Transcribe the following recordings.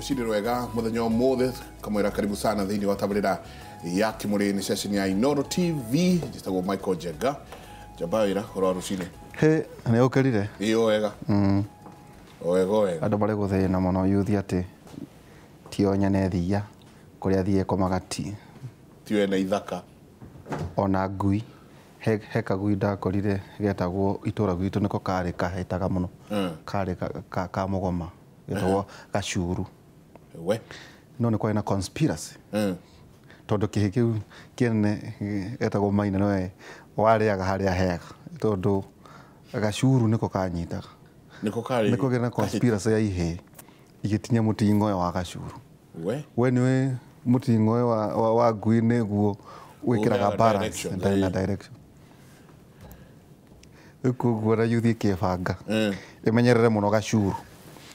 Rũcinĩ rwega mũthenya ũmũthĩ kamwĩra karibu sana thĩinĩ wa tabarĩra ya Kĩmũrĩ session ya Inooro TV. Njĩtagwo Michael Njenga. Njamba wĩra ũhoro wa rũcinĩ. He nĩ ũkĩrire. Ĩĩ o wega. O wega o wega. Andũ marĩ gũthĩna mũno yuthi atĩ ti o nyene thia kũrĩa thiĩ komaga ti Ti ene ithaka. Ona ngui he kagui ndakorire getagwo itũra gwitũ nĩko karĩ kahĩtaga mũno. Karĩ ka mũgoma getagwo gacuru. We. No nĩ kwarĩ na conspiracy. Tondũ kĩhĩ kĩu kĩnene getagwo Maina nĩwe warĩaga harĩa hega tondũ gacuru nĩko kanyitaga. Nĩko karĩ. Nĩko kĩna conspiracy ya ihĩĩ igĩtinia mũting'oe wa gacuru. We. We nĩwe mũting'oe wa ngui nĩguo wĩkĩraga balance na direction. Rĩu koguo na yuthi ĩkĩbanga ĩmenyerere mũno gacuru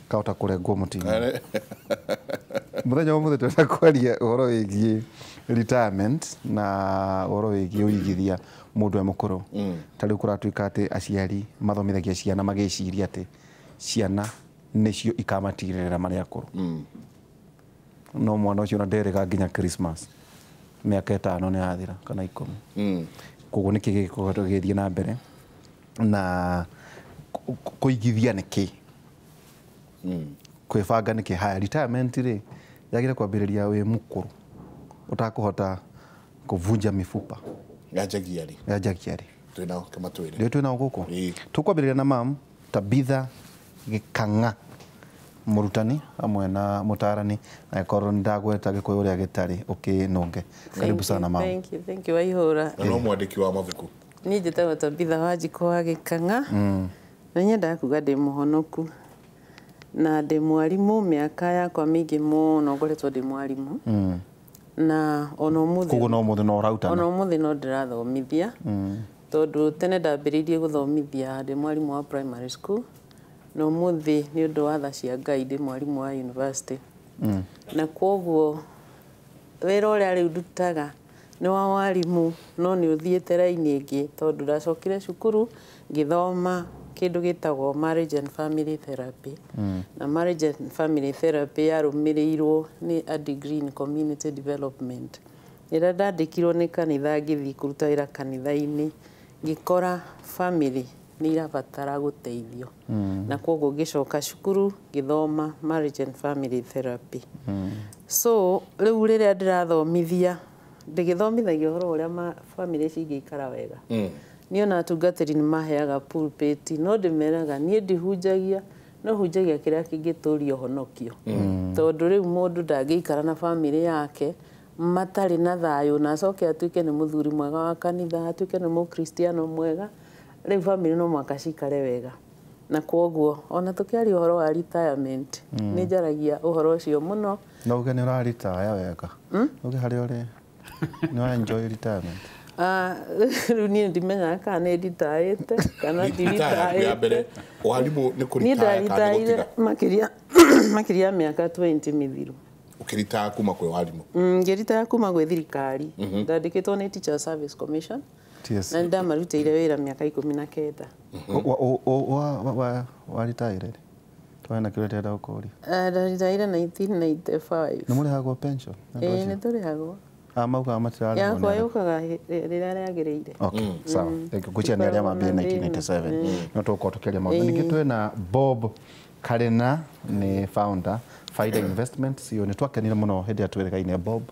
kahota kũrengwo mũting'oe. Mũthenya wa ũmũthĩ tũrenda kwaria ũhoro wĩgiĩ retirement na ũhoro wĩgiĩ ũigithia mũndũ e mũkũrũ. Ta rĩu kũratuĩka atĩ aciari mathomithagia ciana magĩciria atĩ ciana nĩcio ikamatigĩrĩra marĩ akũrũ. No mwana ũcio ona nderĩga nginya Christmas mĩaka 5 nĩ yathira kana 10. Koguo nĩkĩ gĩgĩkoretwo gĩgĩthiĩ na mbere na kũigithia nĩkĩ, kwĩbanga nĩkĩ. Haya, retirement rĩ yagĩrĩire kwambĩrĩria wĩ mũkũrũ ũtakũhota kũvunja mifupa. Yanjagia rĩ? Yanjagia rĩ? Twĩnao kĩmatwĩre. Rĩu twĩnao gũkũ. Tũkwambĩrĩria na mam Tabitha Gĩkang'a, mũrutani hamwe na mũtarani, na ĩkorwo nĩ ndagweta Gĩkũyũ ũrĩa gĩtarĩ ũkĩnũnge. Karibu sana mam. Thank you, thank you Waihũra. Na no mwandĩki wa mabuku. Niĩ njĩtagwo Tabitha Wanjikũ wa Gĩkang'a. Na nyendaga kuga ndĩ mũhonoku na ndĩ mwarimũ mĩaka yakwa mĩingĩ mũno ngoretwo ndĩ mwarimũ. Na ona ũmũthĩ koguo no ũmũthĩ no ũrautana. Ona ũmũthĩ no ndĩrathomithia. Tondũ tene ndambĩrĩirie gũthomithia ndĩ mwarimũ wa primary school, na ũmũthĩ nĩ ũndũ wa tha cia Ngai ndĩ mwarimũ wa university. Na kwoguo wĩra ũrĩa rĩu ndutaga nĩ wa warimũ, no nĩ ũthiĩte raini ĩngĩ tondũ ndacokire cukuru ngĩthoma kĩndũ gĩtagwo marriage and family therapy. Na marriage and family therapy yarũmĩrĩirwo nĩ a degree in community development. Rĩrĩa ndandĩkirwo nĩ kanitha ngĩthiĩ kũruta wĩra kanitha-inĩ, ngĩkora family nĩ irabatara gũteithio. Na kwoguo ngĩcoka cukuru ngĩthoma marriage and family therapy. So rĩu rĩrĩa ndĩrathomithia ndĩgĩthomithagia ũhoro ũrĩa family cingĩikara wega. Niĩ ona atungatĩri nĩ maheaga pulpit, no ndĩmeraga niĩ ndihunjagia, no hunjagia kĩrĩa kĩngĩtũria ũhonokio. Tondũ rĩu mũndũ ndangĩikara na family yake matarĩ na thayũ na acoke atuĩke nĩ mũthuri mwega wa kanitha, atuĩke nĩ mũkristiano mwega, rĩu family no mũhaka cikare wega. Na kwoguo ona tũkĩaria ũhoro wa retirement nĩ njaragia ũhoro ũcio mũno. No uge nĩ ũraritaya wega. Uge harĩa ũrĩ nĩ wa enjoy retirement. Rĩu niĩ ndimenyaga kana nĩ nditaĩte kana ndiritaĩte. Warimũ nĩ kũritaya kana nĩ gũtiga? Makĩria mĩaka 20 mĩthiru. Ũkĩritaya kuma kwĩ warimũ? Ngĩritaya kuma gwĩ thirikari. Ndandĩkĩtwo nĩ Teacher Service Commission. Na nĩndamarutĩire wĩra mĩaka 19. Waritaire rĩ? Twena kĩrĩa ndĩrenda gũkũria. Ndaritaire 1995. Nĩ mũrĩhagwo pension? Ĩĩ nĩ tũrĩhagwo. Maugaga matirarĩhwo. Yakwa yũkaga rĩrĩa rĩagĩrĩire. Okay, sawa. Ngwĩciria nĩ arĩa mambire 1997. No tũgũkorwo tũkĩaria maũndũ. Ningĩ twĩna Bob Karina, nĩ founder Faida Investment CEO. Nĩ twakenire mũno hĩndĩ ĩrĩa twĩrĩgaine Bob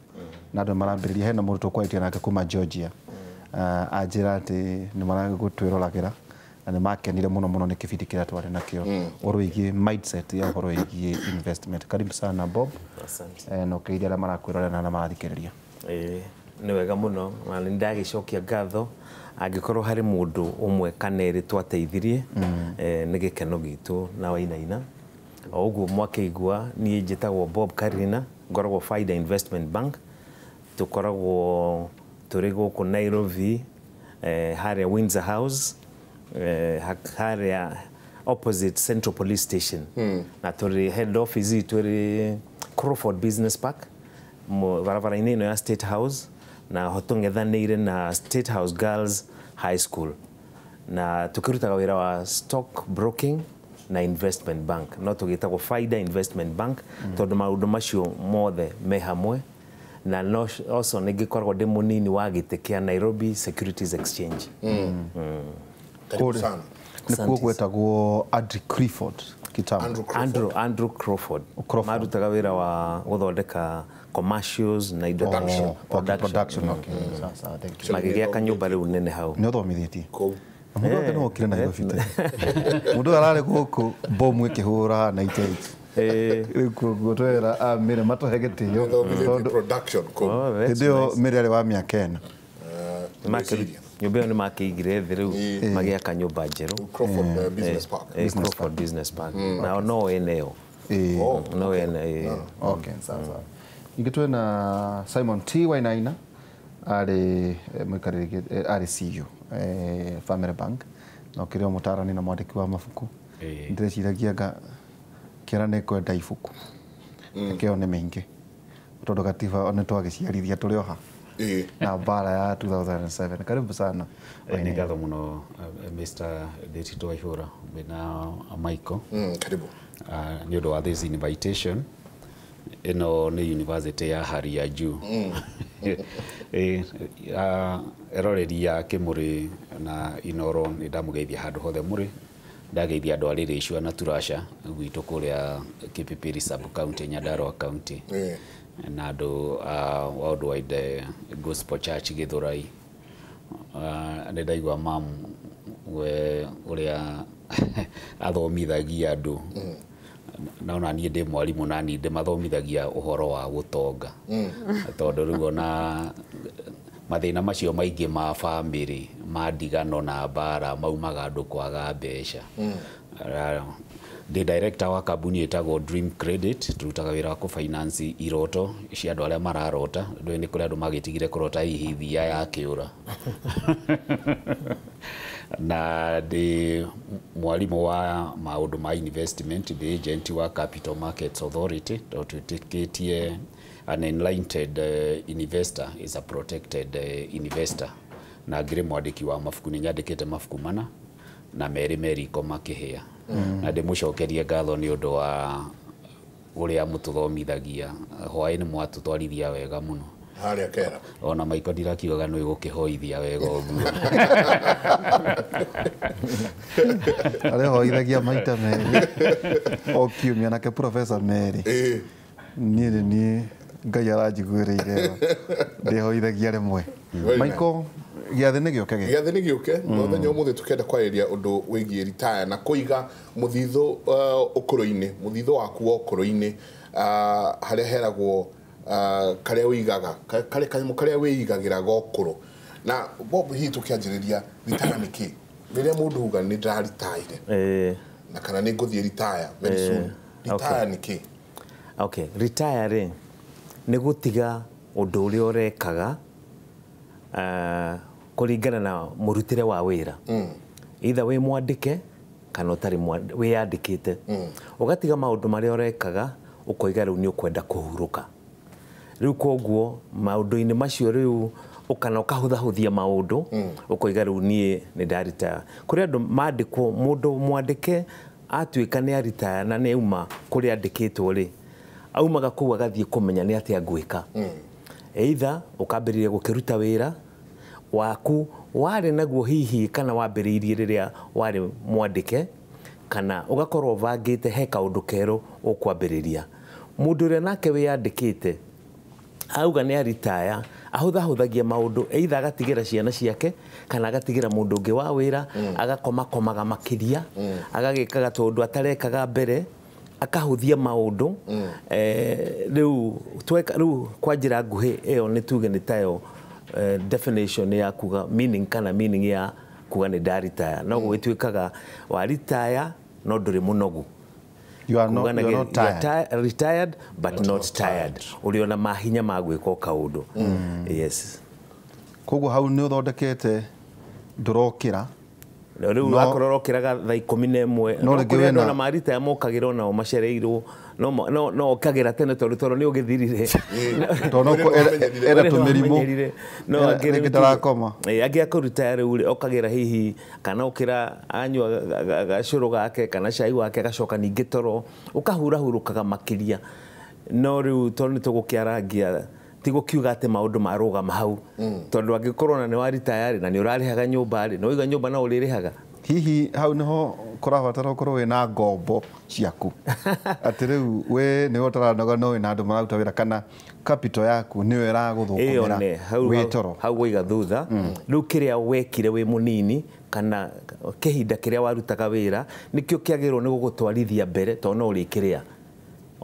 na andũ marambĩrĩria. Hena mũndũ tũkwarĩtie nake kuma Georgia. Anjĩra atĩ nĩ maragũtwĩroragĩra na nĩ makenire mũno mũno nĩ kĩbindi kĩrĩa twarĩ nakĩo ũhoro wĩgiĩ mindset ya ũhoro wĩgiĩ investment. Karibu sana Bob. Asante. Na ũkĩgeithia arĩa marakwĩrorera na marathikĩrĩria. Nĩ wega mũno na nĩ ndagĩcokia ngatho angĩkorwo harĩ mũndũ ũmwe kana erĩ twateithirie, nĩ gĩkeno gitũ na Wainaina. O ũguo mwakĩigua niĩ njĩtagwo Bob Karina, ngoragwo Faida Investment Bank. Tũkoragwo tũrĩ gũkũ Nairobi, harĩa Windsor House, harĩa opposite Central Police Station. Na tũrĩ head office itũ ĩrĩ Crawford Business Park, barabara-inĩ ĩno ya State House, na ho tũng'ethanĩire na State House Girls High School. Na tũkĩrutaga wĩra wa stock broking na investment bank no tũgĩtagwo Faida Investment Bank tondũ maũndũ macio mothe me hamwe na no, also nĩ ngĩkoragwo ndĩ mũnini wa gĩtĩ kĩa Nairobi Securities Exchange. Karibu sana. Nĩkuo gwetagwo Andrew Clifford kitambo. Andrew Crawford. Marutaga wĩra wa gũthondeka commercials na indo production. Okay. Sasa thank you. Magĩgĩaka nyũmba rĩu nene hau. Nĩ ũthomithĩtie? Mũndũ wake no okire Nairobi tene. Mũndũ ararĩ gũkũ bomu ĩkĩhũra 98. Rĩu koguo twera a Mĩrĩ matũhe gĩtĩo tondũ production kũu. Hĩndĩ ĩyo Mĩrĩ arĩ wa mĩaka 4. Nyũmba ĩyo nĩ makĩigire thĩ rĩu magĩaka nyũmba njerũ. Crawford Business Park. Crawford Business Park. Nao no ene ĩyo. No ene. Okay, sawa. Ningĩ twĩna Simon T Wainaina arĩ mũikarĩri arĩ CEO Family Bank na ũkĩrĩ o mũtaarani na mwandĩki wa mabuku. Ndĩreciragia nga kĩara nĩ kwenda ibuku. Kĩo nĩ mĩingĩ tondũ gatiba nĩ twagĩciarithia tũrĩ oha na mbara ya 2007. Karibu sana. Nĩ ngatho mũno Mr. Ndĩtito Waihũra mena Michael. Karibu. Nĩ ũndũ wa this invitation. Ĩno nĩ university ya hari ya juu. Eroreri ya Kĩmũrĩ na Inoro nĩ ndamũgeithia handũ hothe mũrĩ. Ndageithia andũ a Rĩrĩcua na Turasha gwitũ kũrĩa Kipipiri sub county, Nyandarua county. Na andũ a Worldwide Gospel Church Gĩthũrai. Nĩ ndaigua mam we ũrĩa athomithagia andũ. Na ona niĩ ndĩ mwarimũ na niĩ ndĩmathomithagia ũhoro wa gũtonga. Tondũ rĩu ona mathĩna macio maingĩ ma bamĩrĩ ma ndigano na mbara maumaga andũ kwaga mbeca. Ndĩ director wa kambuni ĩtagwo Dream Credit, tũrutaga wĩra wa kũ-finance iroto cia andũ arĩa mararota. Ndũĩ nĩ kũrĩ andũ magĩtigire kũrota hihi thia ya kĩũra. Na ndĩ mwarimũ wa maũndũ ma investment, ndĩ agent wa Capital Markets Authority, tondũ twĩtĩkĩtie an enlightened investor is a protected investor. Na ngĩrĩ mwandĩki wa mabuku, nĩ nyandĩkĩte mabuku mana na merĩ meriko makĩhĩa. Na ndĩmũcokerie ngatho nĩ ũndũ wa ũrĩa mũtũthomithagia. Hwaĩ-inĩ mwatũtwarithia wega mũno. Harĩa kera. Ona Michael ndirakiugaga nĩ gũkĩhoithia wega ũguo. Arĩa hoithagia maita merĩ o kiumia nake professor merĩ. Niĩ nĩ niĩ Ngai aranjiguĩrĩire ndĩhoithagia rĩmwe. Michael, gĩathĩ nĩ gĩũke gĩkĩ? Gĩathĩ nĩ gĩũke. Mũthenya ũmũthĩ tũkĩenda kwarĩria ũndũ wĩgiĩ retire na kũiga mũthithũ ũkũrũ-inĩ, mũthithũ waku wa ũkũrũ-inĩ, harĩa heragwo karĩa ũigaga, karĩa kanyamũ karĩa wĩigagĩra ga ũkũrũ. Na Bob, hihi tũkĩanjĩrĩria retire nĩ kĩ? Rĩrĩa mũndũ uga nĩ ndĩraritaire na kana nĩ ngũthiĩ retire very soon, retire nĩ kĩ? Okay, retire rĩ nĩ gũtiga ũndũ ũrĩa ũrekaga kũringana na mũrutĩre wa wĩra. Either wĩ mwandĩke kana ũtarĩ wĩyandĩkĩte. Ũgatiga maũndũ marĩa ũrekaga ũkoiga rĩu nĩ ũkwenda kũhurũka. Rĩu koguo maũndũ-inĩ macio rĩu ũkana ũkahũthahũthia maũndũ ũkoiga rĩu niĩ nĩ ndaritaya. Kũrĩ andũ mandĩkwo, mũndũ mwandĩke atuĩka nĩ aritaya na nĩ auma kũrĩa andĩkĩtwo rĩ, aumaga kũu agathiĩ kũmenya nĩ atĩa ngwĩka. Either ũkambĩrĩria gũkĩruta wĩra waku warĩ naguo hihi kana wambĩrĩirie rĩrĩa warĩ mwandĩke, kana ũgakorwo ũbangĩte he kaũndũ kerũ ũkwambĩrĩria. Mũndũ ũrĩa nake wĩyandĩkĩte auga nĩ aritaya, ahũthahũthagia maũndũ, either agatigĩra ciana ciake kana agatigĩra mũndũ ũngĩ wa wĩra, agakomakomaga makĩria, agagĩkaga tondũ atarekaga mbere, akahũthia maũndũ. Rĩu rĩu kwa njĩra nguhĩ ĩyo nĩ tuge nĩ tayo definition ya kuga meaning kana meaning ya kuga nĩ ndaritaya. No gũgĩtuĩkaga waritaya no ndũrĩ mũnogu. You are not, you are not tired. Retired but not tired. Ũrĩ ona mahinya ma gwĩka kaũndũ. Yes. Koguo hau nĩ ũthondekete ndũrokĩra Rĩu akorwo ũrokĩraga thaa 11 no kũrĩ andũ ona maritaya mokagĩra onao macereirwo no okagĩra tene tondũ toro nĩ ũgĩthirire tondũ ena tũmĩrimũ no angĩ ndarakoma. Angĩ akũruta rĩu rĩ okagĩra hihi kana ũkĩra anyua gacũrũ gake kana cai wake agacoka ningĩ toro ũkahurahurũkaga makĩria. No rĩu tondũ nĩ tũgũkĩarangia ti gũkiuga atĩ maũndũ marũgama hau tondũ angĩkorwo na nĩ waritaya rĩ na nĩ ũrarĩhaga nyũmba rĩ no iga nyũmba no ũrĩrĩhaga. Hihi hau niho kũrabatara ũkorwo wĩna ngombo ciaku atĩ rĩu we nĩwe ũtaranoga no wĩna andũ mararuta wĩra kana capital yaku nĩyo ĩragũthũkũmĩra wĩ toro hau waiga thutha. Rĩu kĩrĩa wekire wĩ mũnini kana kĩhinda kĩrĩa warutaga wĩra nĩkĩo kĩagĩrĩirwo nĩ gũgũtwarithia mbere tondũ no ũrĩkĩrĩa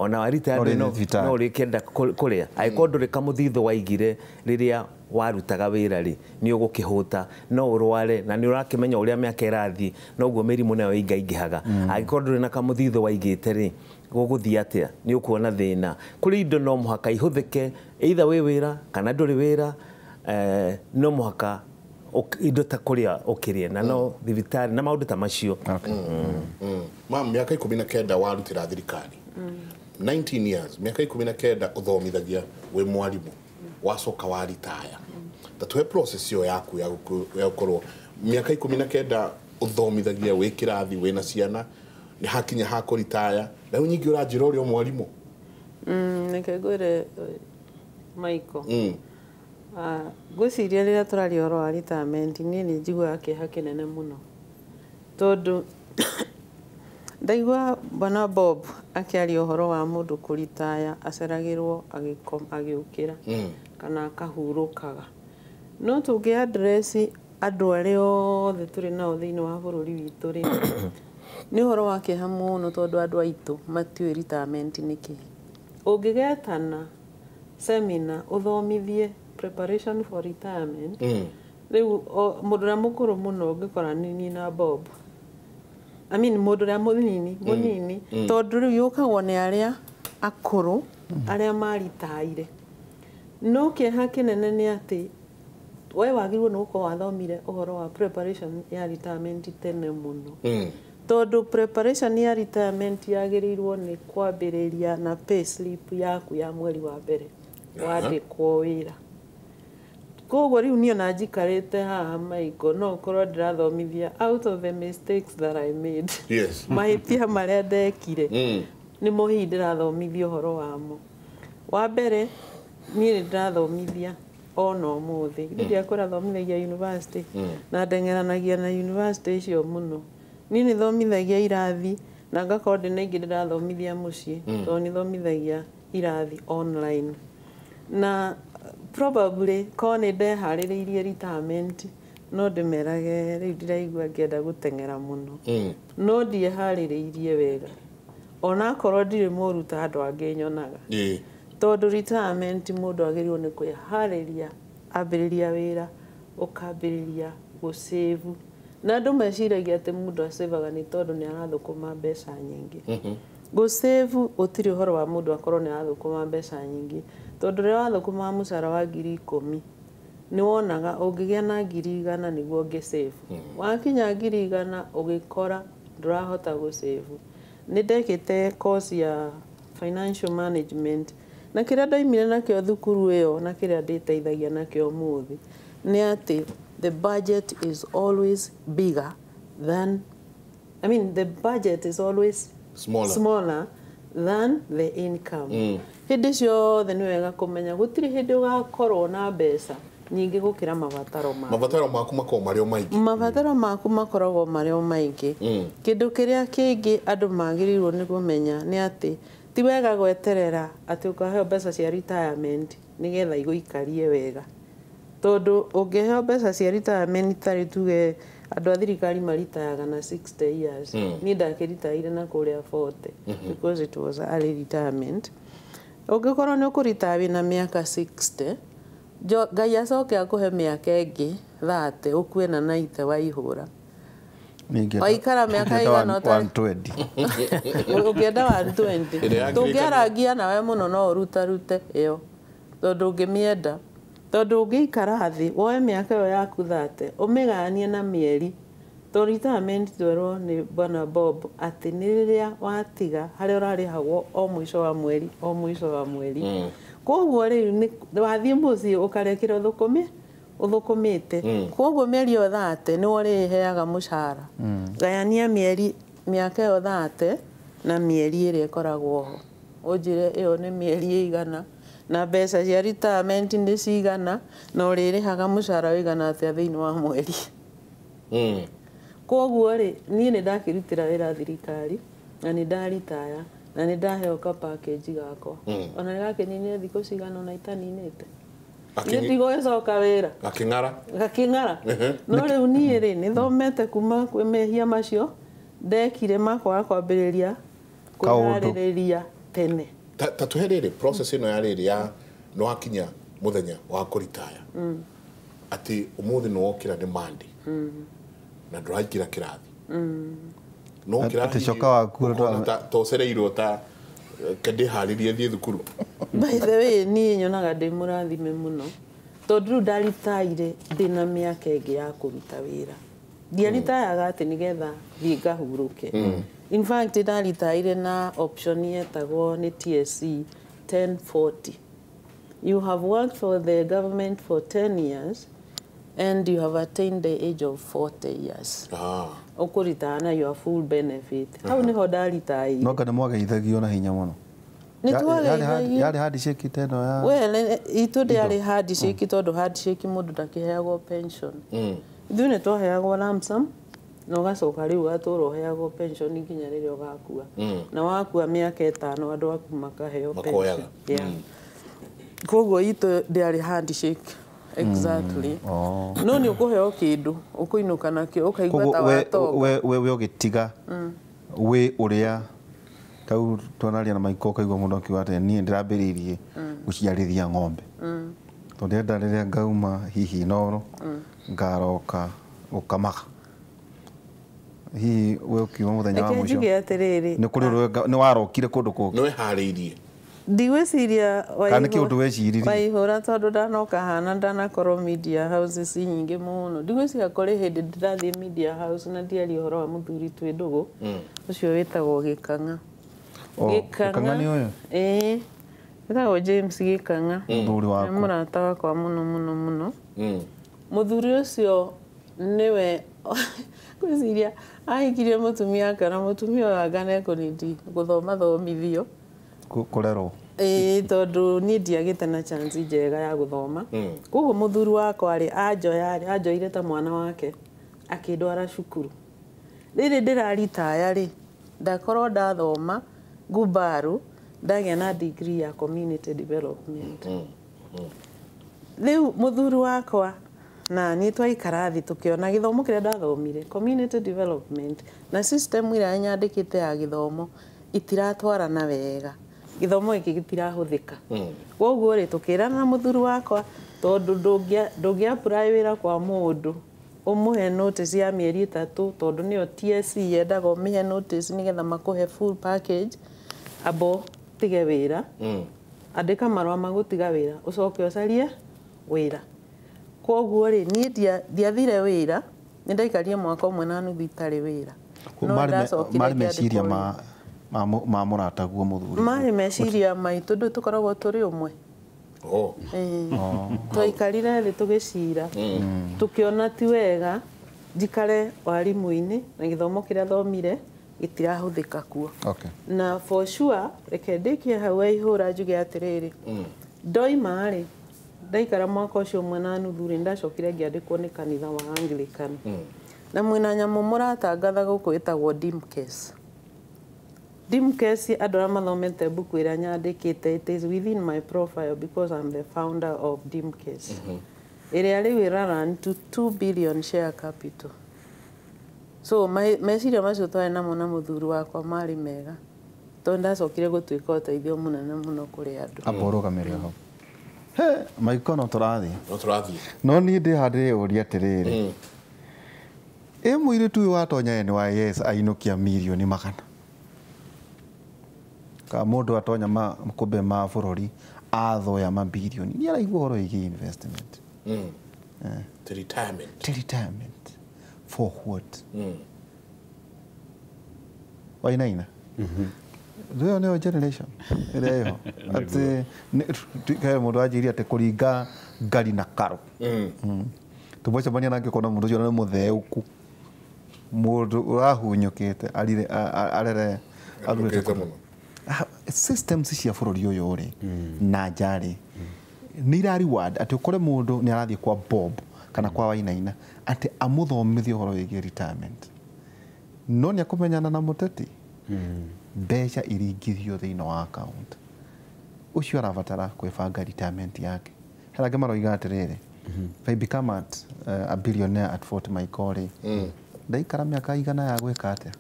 ona waritaya no ũrĩkĩenda kũrĩa angĩkorwo ndũrĩ kamũthithũ waigire rĩrĩa warutaga wĩra rĩ nĩ ũgũkĩhũta no ũrware na nĩ ũrakĩmenya ũrĩa mĩaka ĩrathiĩ noguo mĩrimũ nayo ĩingaingĩhaga. Angĩkorwo ndũrĩ na kamũthithũ waigĩte rĩ gũgũthiĩ atĩa nĩ ũkuona thĩna. Kũrĩ indo no mũhaka ihũthĩke either wĩ wĩra kana ndũrĩ wĩra no mũhaka indo ta kũrĩa ũkĩrĩe na no thibitarĩ na maũndũ ta macio. Ma mĩaka 19 warutĩra thirikari 19 years miaka 19 uthomithagia wi mwarimu wacoka waritaya ta tuhe process yo yaku ya gukorwo miaka 19 uthomithagia wi kirathi wina ciana ni hakinya ha kuritaya na nyingi uranjira uria mwarimu. Reke ngwire Michael ngwiciria rĩrĩa tũraria ũhoro wa retirement niĩ nĩ njiguaga kĩeha kĩnene mũno tondũ ndaigua Bwana Bob akĩaria ũhoro wa mũndũ kũritaya aceragĩrwo agĩũkĩra kana akahurũkaga. No tũngĩ address andũ arĩa othe tũrĩ nao thĩinĩ wa bũrũri witũ rĩ nĩ ũhoro wa kĩeha mũno tondũ andũ aitũ matiũĩ retirement nĩ kĩĩ. Ũngĩgetana seminar ũthomithie preparation for retirement rĩu mũndũ ũrĩa mũkũrũ mũno ũngĩkora nĩ na Bob I mean mũndũ ũrĩa mũnini tondũ rĩu yũkagwo nĩ arĩa akũrũ arĩa maritaire. No kĩeha kĩnene nĩ atĩ we wagĩrĩirwo nĩ gũkorwo wathomire ũhoro wa preparation ya retirement tene mũno tondũ preparation ya retirement yagĩrĩirwo nĩ kwambĩrĩria na pay slip yaku ya mweri wa mbere wandĩkwo wĩra. Koguo rĩu niĩ ona njikarĩte haha Michael no ũkorwo ndĩrathomithia out of the mistakes that I made. Yes. Mahĩtia marĩa ndekire nĩmo hihi ndĩrathomithia ũhoro wamo. Wa mbere niĩ nĩ ndĩrathomithia ona ũmũthĩ githĩ ndiakwĩra thomithagia university na ndeng'eranagia na university icio mũno. Niĩ nĩ thomithagia irathi na ngakorwo ndĩna ingĩ ndĩrathomithia mũciĩ tondũ nĩ thomithagia irathi online na probably korwo nĩ ndeharĩrĩirie retirement no ndĩmerage rĩu ndiraigua ngĩenda gũteng'era mũno no ndieharĩrĩirie wega onakorwo ndirĩ mũru ta andũ angĩ nyonaga tondũ retirement mũndũ agĩrĩirwo nĩ kwĩharĩria ambĩrĩria wĩra ũkambĩrĩria gũsave na andũ meciragia atĩ mũndũ acevaga nĩ tondũ nĩ arathũkũma mbeca nyingĩ. Gũsave gũtirĩ ũhoro wa mũndũ akorwo nĩ arathũkũma mbeca nyingĩ tondũ rĩrĩa wathũkũma mũcara wa 10,000 nĩ wonaga ũngĩgĩa na 100,000 nĩguo ũngĩsave. Wakinya 100,000 ũgĩkora ndũrahota gũsave. Nĩ ndekĩte course ya financial management na kĩrĩa ndaimire nakĩo thukuru ĩyo na kĩrĩa ndĩteithagia nakĩo ũmũthĩ nĩ atĩ the budget is always bigger than I mean the budget is always smaller than the income. Hĩndĩ ciothe nĩ wega kũmenya gũtirĩ hĩndĩ ũgakorwo na mbeca nyingĩ gũkĩra mabataro maku. Mabataro maku makoragwo marĩ o maingĩ. Mabataro maku makoragwo marĩ o maingĩ. Kĩndũ kĩrĩa kĩngĩ andũ magĩrĩirwo nĩ kũmenya nĩ atĩ ti wega gweterera atĩ ũkaheo mbeca cia retirement nĩgetha igũikarie wega tondũ ũngĩheo mbeca cia retirement tarĩ tuge andũ a thirikari maritayaga na 60 years. Niĩ ndakĩritaire na kũrĩa 40 because it was early retirement. Ũngĩkorwo nĩ ũkũritaya wĩna mĩaka 60 Ngai acoke akũhe mĩaka ĩngĩ 30 ũkue na 90 waihũra waikara mĩaka ĩigana 120 ũngĩenda 120 tũngĩarangia nawe mũno no ũrutarute ĩyo tondũ ũngĩmĩenda tondũ ũngĩikara thĩ woe mĩaka ĩyo yaku 30 ũmĩgayanie na mĩeri To retirement twerwo nĩ Bwana Bob atĩ nĩ rĩrĩa watiga harĩa ũrarĩhagwo o mũico wa mweri o mũico wa mweri. Koguo rĩu wathiĩ mũciĩ ũkarĩa kĩrĩa ũthũkũmĩte. Koguo mĩeri ĩyo 30 nĩwe ũrĩheaga mũcara. Gayania mĩeri mĩaka ĩyo 30 na mĩeri ĩrĩa ĩkoragwo ho. Ũnjĩre ĩyo nĩ mĩeri ĩigana na mbeca cia retirement nĩ cigana na ũrĩrĩhaga mũcara ũigana atĩa thĩinĩ wa mweri. Koguo rĩ niĩ nĩ ndakĩrutĩra wĩra thirikari na nĩ ndaritaya na nĩ ndaheo ka package gakwa. Ona nĩ gakĩninire thikũ cigana ona itaninĩte. Nĩ ndigũgĩcoka wĩra. Gakĩng'ara. Gakĩng'ara. No rĩu niĩ rĩ nĩ thomete kuma kwĩ mehia macio ndekire makwaga kwambĩrĩria kwĩharĩrĩria tene. Ta tuhe rĩrĩ process ĩno ya rĩrĩ ya nĩ wakinya mũthenya wa kũritaya. Atĩ ũmũthĩ nĩ wokĩra nĩ Monday. Na ndũraingĩra kĩrathi. No kĩrathi coka waku tocereirwo ta ndĩharĩrie thiĩ thukuru. By the way niĩ nyonaga ndĩ mũrathime mũno tondũ rĩu ndaritaire ndĩna mĩaka ĩngĩ ya kũruta wĩra. Ndiaritayaga atĩ nĩgetha thiĩ ngahurũke. In fact ndaritaire na option yetagwo nĩ TSC 1040. You have worked for the government for 10 years and you have attained the age of 40 years. Ũkũritaya na your full benefit. Hau nĩho ndaritaire. No kana mwageithagio na hinya mũno. Nĩ twageithagio. Yarĩ handshake ta ĩno ya Well, itũ ndĩarĩ handshake tondũ handshake mũndũ ndakĩheagwo pension. Ithuĩ nĩ twaheagwo lump sum na ũgacoka rĩu ũgatũra ũheagwo pension nginya rĩrĩa ũgakua. Na wakua mĩaka 5 andũ aku makaheo pension. Yeah. Koguo itũ ndĩarĩ handshake. Exactly. No nĩ ũkũheo kĩndũ ũkũinũka nakĩo ũkaigua ta watonga. We ũgĩtiga wĩ ũrĩa tau twanaria na Maiko ũkaigua mũndũ akiuga atĩ niĩ ndĩrambĩrĩirie gũciarithia ng'ombe. Tondũ ndĩrenda rĩrĩa ngauma hihi Inooro ngaroka gũkamaga. Hihi we ũkiuma mũthenya wa mũico nĩ kũrĩ nĩ warokire kũndũ kũngĩ? Nĩ wĩharĩirie? Ndigwĩciria waihũra tondũ ndanoka hana ndanakorwo media houses nyingĩ mũno. Ndigwĩciria kũrĩ hĩndĩ ndĩrathiĩ media house na ndiaria ũhoro wa mũthuri twĩ ndũgũ ũcio wĩtagwo Gĩkang'a. Gĩkang'a nĩ ũyũ? Ĩĩ. Wĩtagwo James Gĩkang'a. Mũthuri waku. Nĩ mũrata wakwa mũno mũno mũno. Mũthuri ũcio nĩwe ngwĩciria ahikirie mũtumia kana mũtumia ũyũ anga nĩekũnindi gũthoma thomithio. Kũrerwo. Ĩĩ tondũ niĩ ndiagĩte na chance njega ya gũthoma. Koguo mũthuri wakwa rĩ anjoya rĩ anjoire ta mwana wake akĩndwara cukuru. Rĩrĩ ndĩraritaya rĩ ndakorwo ndathoma ngumbaru ndagĩa na degree ya community development. Rĩu mũthuri wakwa na niĩ twaikara thĩ tũkĩona gĩthomo kĩrĩa ndathomire community development na system ĩrĩa nyandĩkĩte ya gĩthomo itiratwarana wega. Gĩthomo gĩkĩ gĩtirahũthĩka. Koguo rĩ tũkĩrana na mũthuri wakwa tondũ ndũngĩ apply wĩra kwa mũndũ ũmũhe notice ya mĩeri 3 tondũ nĩyo TSC yendaga ũmĩhe notice nĩgetha makũhe full package abo tige wĩra. Andĩka marũa ma gũtiga wĩra ũcoke ũcarie wĩra. Koguo rĩ niĩ ndiathire wĩra nĩ ndaikarire mwaka 1.5 itarĩ wĩra. No ndacokire marĩ meciria ma mũrataguo mũthuri. Marĩ meciria maitũ ndũ tũkoragwo tũrĩ ũmwe. Twaikarire thĩ tũgĩcira tũkĩona ti wega njikare warimũ-inĩ na gĩthomo kĩrĩa thomire gĩtirahũthĩka kuo. Na for sure reke ndĩkie hau waihũra njuge atĩrĩrĩ ndoima rĩ ndaikara mwaka ũcio 1.5 rĩ ndacokire ngĩandĩkwo nĩ kanitha wa Anglican. Na mwĩna nyamũ mũratangatha gũkũ ĩtagwo Dimcase. Dimcase andũ arĩa mathomete mbuku ĩrĩa nyandĩkĩte it is within my profile because I'm the founder of Dimcase. Ĩrĩa rĩu ĩra run to 2 billion share capital. So meciria macio twarĩ namo na mũthuri wakwa marĩ mega tondũ ndacokire gũtuĩka ũteithio mũnene mũno kũrĩ andũ. Amba ũrũgamĩre hau. He Maiko no tũrathiĩ. No tũrathiĩ. No niĩ ndĩhandĩre ũria atĩrĩrĩ. Ĩ mũirĩtu ũyũ watonya NYS ainũkia mirioni 100. Ka mũndũ atonya makũmbĩ ma bũrũri athoya mabirioni. Nĩ araigua ũhoro wĩgiĩ investment. To retirement. To retirement. For what? Wainaina rĩo nĩyo generation ĩrĩa ĩho atĩ he mũndũ anjĩire atĩ kũringa ngari na karo. Tũmwacemania nake ũkona mũndũ ũcio nĩ mũtheũku, mũndũ ũrahunyũkĩte arere arurĩte mũno. Systems cia bũrũri ũyũ rĩ na nja rĩ nĩ ira reward atĩ ũkore mũndũ nĩ arathiĩ kwa Bob kana kwa Wainaina atĩ amũthomithie ũhoro wĩgiĩ retirement, no nĩ akũmenyana na mũteti mbeca iringithio thĩinĩ wa account. Ũcio arabatara kwĩbanga retirement yake. Hena angĩ maroiga atĩrĩrĩ, if I become at a billionaire at 40 Michael rĩ, ndaikara mĩaka igana ya gwĩka atĩa?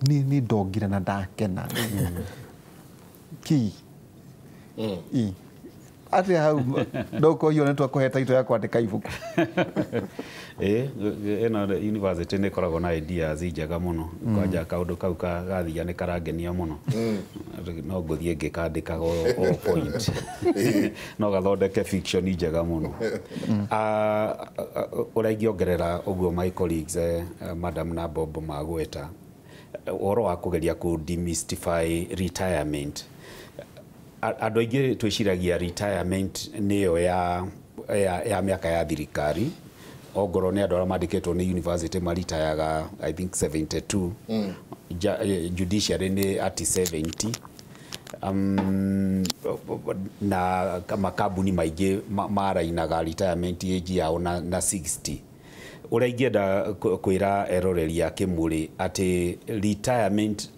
Ni ndongire na ndakena ki i atĩa hau ndũkũiywo nĩ twakũhe taito ya kwandĩka ibuku. Ĩno university nĩ ĩkoragwo na ideas njega mũno. Kwanja kaũndũ kau gathia nĩ karangenia mũno. No ngũthiĩ ngĩkandĩkaga o point. No gathondeke fiction njega mũno. Ũrĩa ingĩongerera ũguo my colleagues madam na Bob magweta ũhoro wa kũgeria kũ demystify retirement. Andũ aingĩ twĩciragia retirement nĩyo ya mĩaka ya thirikari. Ongorwo nĩ andũ arĩa mandĩkĩtwo nĩ university maritayaga I think 72. Judiciary nĩ at 70. Na makambuni maingĩ marainaga retirement age yao na 60. Ũrĩa ingĩenda kwĩra eroreri a Kĩmũrĩ atĩ retirement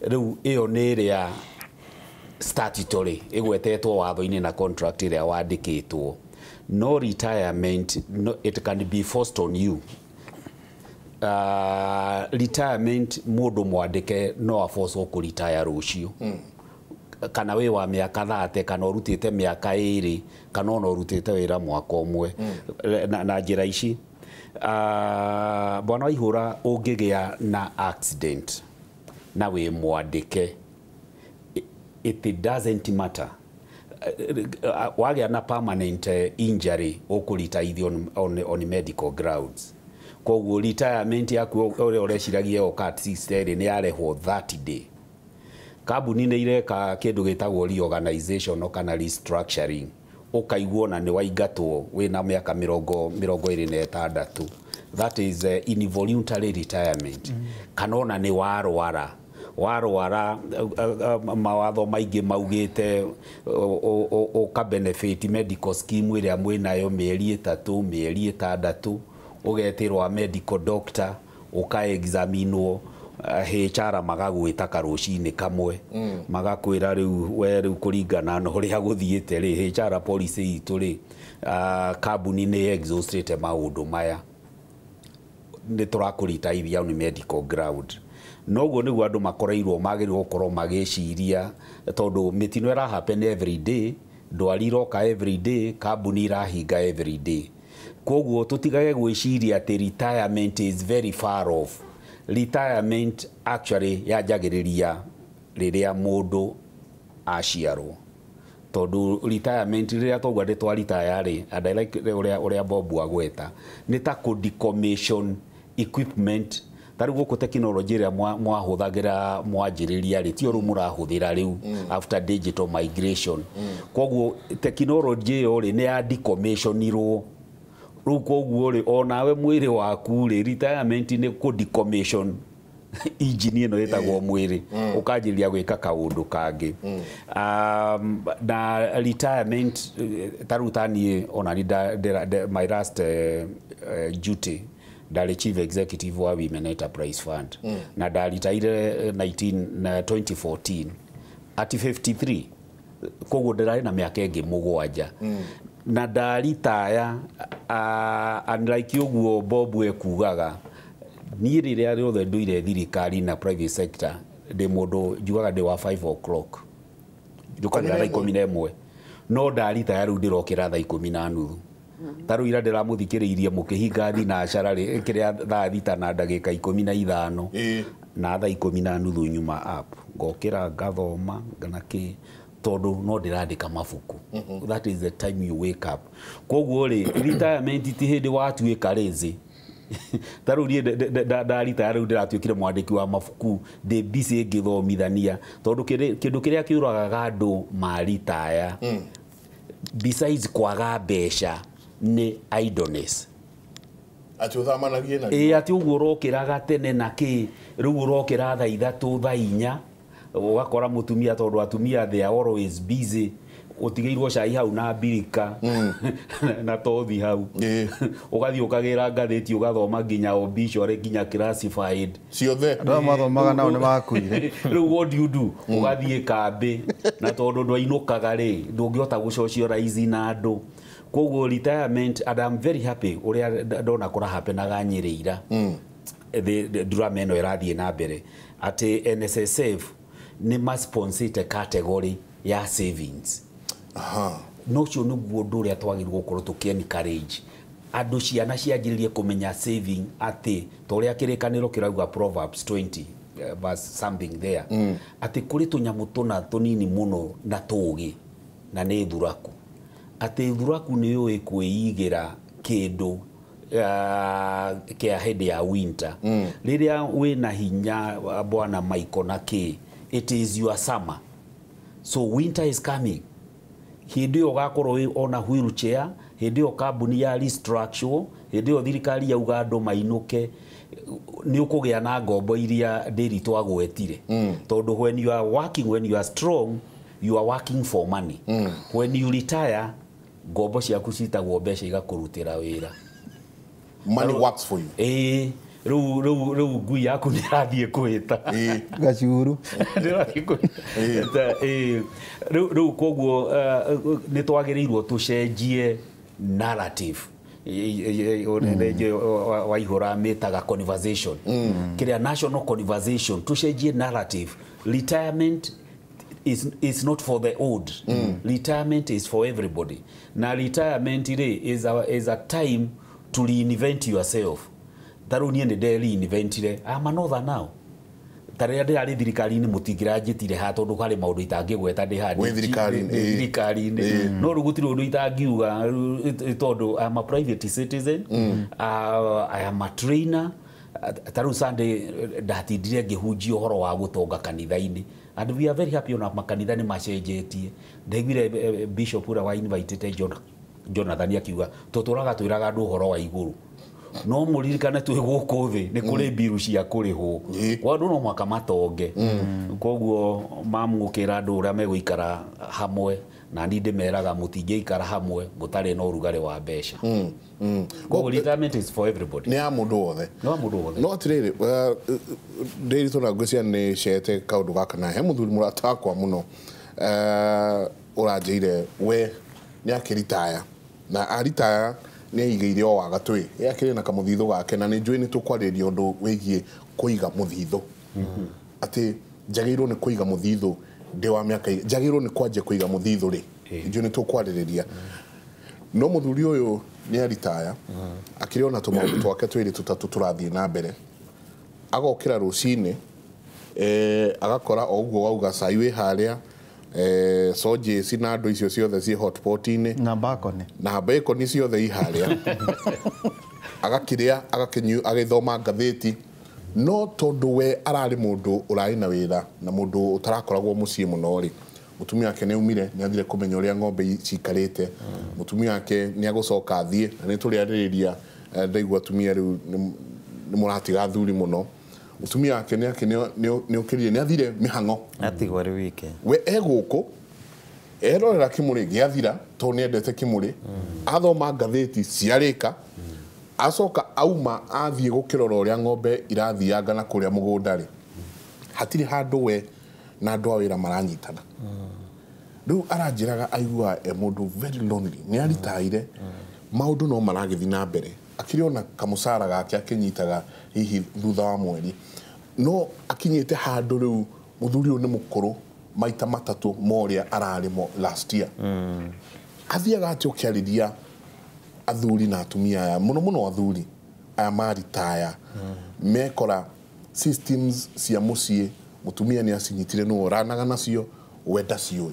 rĩu ĩyo nĩ ĩrĩa statutory ĩgwetetwo watho-inĩ na contract ĩrĩa wandĩkĩtwo. No retirement, no, it can be forced on you. Retirement mũndũ mwandĩke no aforcwo kũritaya rũciũ. Kana wĩ wa mĩaka 30 kana ũrutĩte mĩaka 2 kana ona ũrutĩte wĩra mwaka ũmwe. Na njĩra ici bwana Waihũra, ũngĩgĩa na accident na wĩ mwandĩke, it doesn't matter. Wagĩa na permanent injury ũkũritaithio on medical grounds. Koguo retirement yaku ũrĩa ũreciragia yoka at 60 nĩ yarehwo 30 day. Kambuni nĩ ireka kĩndũ gĩtagwo reorganization kana restructuring. Ũkaiguo na nĩ waingatwo wĩna mĩaka 26. That is involuntary retirement. Kana ona nĩ warwara warwara mawatho maingĩ maugĩte ũka benefit medical scheme ĩrĩa mwĩnayo mĩeri 3 mĩeri 6 ũgetĩrwo medical doctor ũka examinwo HR magagwĩta karũcinĩ kamwe magakwĩra rĩu we rĩu kũringana na ũrĩa gũthiĩte rĩ HR policy itũ rĩ kambuni nĩ exhaustĩte maũndũ maya nĩ tũrakũritaithia nĩ medical ground. Noguo nĩguo andũ makoreirwo magĩrĩirwo gũkorwo magĩciria tondũ mĩtino ĩra happen every day, ndwari iroka every day, kambuni irahinga every day. Koguo tũtigage gwĩciria atĩ retirement is very far off. Retirement actually yanjagĩrĩria rĩrĩa mũndũ aciarwo. Tondũ retirement rĩrĩa twaugua nĩ twa retire rĩ, and I like ũrĩa Bob agweta, nĩ ta kũ decommission equipment. Ta rĩu gũkũ technology ĩrĩa mwahũthagĩra mwanjĩrĩria rĩ, ti rĩu mũrahũthĩra rĩu after digital migration. Koguo technology ĩyo rĩ nĩ ya decommissionirwo. Rĩu koguo rĩ onawe mwĩrĩ waku rĩ retirement nĩ kũ decommission engine ĩno ĩtagwo mwĩrĩ ũkanjĩrĩria gwĩka kaũndũ kangĩ. Na retirement ta rĩu ta niĩ ona niĩ my last duty ndarĩ chief executive wa Women Enterprise Fund na ndaritaire 2014 at 53. Koguo ndĩrarĩ na mĩaka ĩngĩ 7 na ndaritaya. Unlike ũguo Bob ekugaga, niĩ rĩrĩa rĩothe nduire thirikari na private sector ndĩ mũndũ njugaga ndĩ wa 5 o'clock njũkagĩra thaa 11 no ndaritaya rĩu ndĩrokĩra thaa 10:30. Ta rĩu ira ndĩramũthikĩrĩirie mũkĩhinga thinacara rĩ kĩrĩa thaa 6:15 na thaa 10:30 nyuma up ngokĩra ngathoma na kĩ tondũ no ndĩrandĩka mabuku. That is the time you wake up. Koguo rĩ retirement ti hĩndĩ watuĩka lazy. Ta rĩu niĩ ndaritaya rĩu ndĩratuĩkire mwandĩki wa mabuku, ndĩ busy ngĩthomithania, tondũ kĩndũ kĩrĩa kĩũragaga andũ maritaya besides kwaga mbeca nĩ idleness. Atĩ ũthamanagie na Ĩ, atĩ ũguo ũrokĩraga tene na kĩ, rĩu ũrokĩra thaa 3 thaa 4, ũgakora mũtumia, tondũ atumia they are always busy, ũtigĩirwo cai hau na mbirika na tothi hau, ũgathiĩ ũkagĩra ngathĩti ũgathoma nginya obituary nginya classified ciothe. Andũ aya mathomaga nao nĩ makuire. Rĩu what do you do? Ũgathiĩ kambĩ, na tondũ ndwainũkaga rĩ, ndũngĩhota gũsocialize na andũ. Koguo retirement, and I'm very happy ũrĩa ndona kũrahapenaga Nyĩrĩ ira, ndurama ĩno ĩrathiĩ na mbere atĩ NSSF nĩ masponsĩte category ya savings. No ũcio nĩguo ũndũ ũrĩa twagĩrĩirwo gũkorwo tũkĩ encourage andũ, ciana cianjĩrĩrie kũmenya saving, atĩ ta ũrĩa kĩrĩkanĩro kĩrauga Proverbs 20 verse something there, atĩ kũrĩ tũnyamũ tũna tũnini mũno na tũũgĩ, na nĩ thuraku, atĩ thuraku nĩ yũĩ kwĩigĩra kĩndũ kĩa hĩndĩ ya winter rĩrĩa wĩna hinya. Bwana Michael, na kĩ, it is your summer, so winter is coming. Hĩndĩ ĩyo ũgakorwo wĩ ona wheelchair, hĩndĩ ĩyo kambuni ya restructure, hĩndĩ ĩyo thirikari yauga andũ mainũke, nĩ ũkũgĩa na ngombo iria ndĩri twagwetire, tondũ when you are working, when you are strong, you are working for money. When you retire, ngombo ciaku citagwo mbeca igakũrutĩra wĩra. Money works for you. Ĩĩ, rĩu ngui yaku nĩ ĩrathiĩ kwĩta. Gacuru. Ndĩrathiĩ kwĩta. Ĩĩ, rĩu koguo nĩ twagĩrĩirwo tũcenjie narrative Waihũra mĩtaga conversation, kĩrĩa national conversation, tũcenjie narrative. Retirement is not for the old. Retirement is for everybody. Na retirement rĩ is a time to reinvent yourself. Ta rĩu niĩ nĩ nde-reinventire. I'm an author now. Ta rĩrĩa ndĩrarĩ thirikari-inĩ mũtingĩranjĩtire ha, tondũ harĩ maũndũ itangĩgweta ndĩ haha. Wĩ thirikari-inĩ, ndĩ thirikari-inĩ, no rĩu gũtirĩ ũndũ itangiuga tondũ I'm a private citizen, I am a trainer. Ta rĩu Sunday ndatindire ngĩhunjia ũhoro wa gũtonga kanitha-inĩ, and we are very happy, ona makanitha nĩ macenjetie. Ndaiguire bishop ũrĩa wa invitĩte Jonathan akiuga tũtũraga twĩraga andũ ũhoro wa igũrũ, no mũririkane twĩ gũkũ thĩ nĩ kũrĩ mbiru cia kũrĩhwo. Kwa andũ no mũhaka matonge. Koguo mamũkĩra andũ ũrĩa megũikara hamwe, na niĩ ndĩmeraga mũtingĩikara hamwe mũtarĩ na ũrugarĩ wa mbeca. Koguo retirement is for everybody. Nĩ ya mũndũ wothe. Nĩ wa mũndũ wothe. No atirĩrĩ, ndĩritũ na ngwĩciria nĩ cete kaũndũ gaka, na he mũthuri mũrata wakwa mũno ũranjĩire we nĩ akĩritaya, na aritaya nĩ aigĩire o wagatũ ĩ akĩrĩ na kamũthithũ gake, na nĩ njũĩ nĩ tũkwarĩrĩria ũndũ wĩgiĩ kũiga mũthithũ, atĩ njagĩrĩirwo nĩ kũiga mũthithũ ndĩ wa mĩaka njagĩrĩirwo nĩ kwanjia kũiga mũthithũ rĩ, njũĩ nĩ tũkwarĩrĩria. No mũthuri ũyũ nĩ aritaya, akĩrĩ ona tũmaũndũ twake twĩrĩ tũtatũ tũrathiĩ na mbere, agokĩra rũcinĩ, agakora o ũguo wauga cai wĩ harĩa, sausages na andũ icio ciothe ciĩ hotpot-inĩ na bacon. Na bacon ciothe i harĩa, agakĩrĩa, agakĩnyu, agĩthoma ngathĩti. No tondũ we ararĩ mũndũ ũrarĩ na wĩra na mũndũ ũtarakoragwo mũciĩ mũno rĩ, mũtumia wake nĩ aumire, nĩ athire kũmenya ũrĩa ng'ombe cikarĩte. Mũtumia wake nĩ agũcoka athiĩ, na nĩ tũrĩarĩrĩria. Ndaigua atumia rĩu nĩ mũratiga athuri mũno. Mũtumia wake nĩ ake nĩ ũkĩrire, nĩ athire mĩhang'o. Atigwo arĩ wike. We e gũkũ erorera kĩmũrĩ gĩathira, tondũ nĩ endete kĩmũrĩ, athoma ngathĩti ciarĩka, acoka auma athiĩ gũkĩrora ũrĩa ng'ombe irathianga na kũrĩa mũgũnda rĩ, hatirĩ handũ we na andũ a wĩra maranyitana. Rĩu aranjĩraga aiguaga e mũndũ very lonely. Nĩ aritaire, maũndũ no maragĩthiĩ na mbere, akĩrĩ ona kamũcara gake akĩnyitaga hihi thutha wa mweri, no akinyĩte handũ rĩu mũthuri ũyũ nĩ mũkũrũ maita matatũ ma ũrĩa ararĩ mo last year. Athiaga atĩ ũkĩarĩria athuri na atumia aya, mũno mũno athuri aya maritaya, mekora systems cia mũciĩ mũtumia nĩ acinyitire, nĩwe ũranaga nacio, we ndaciũĩ.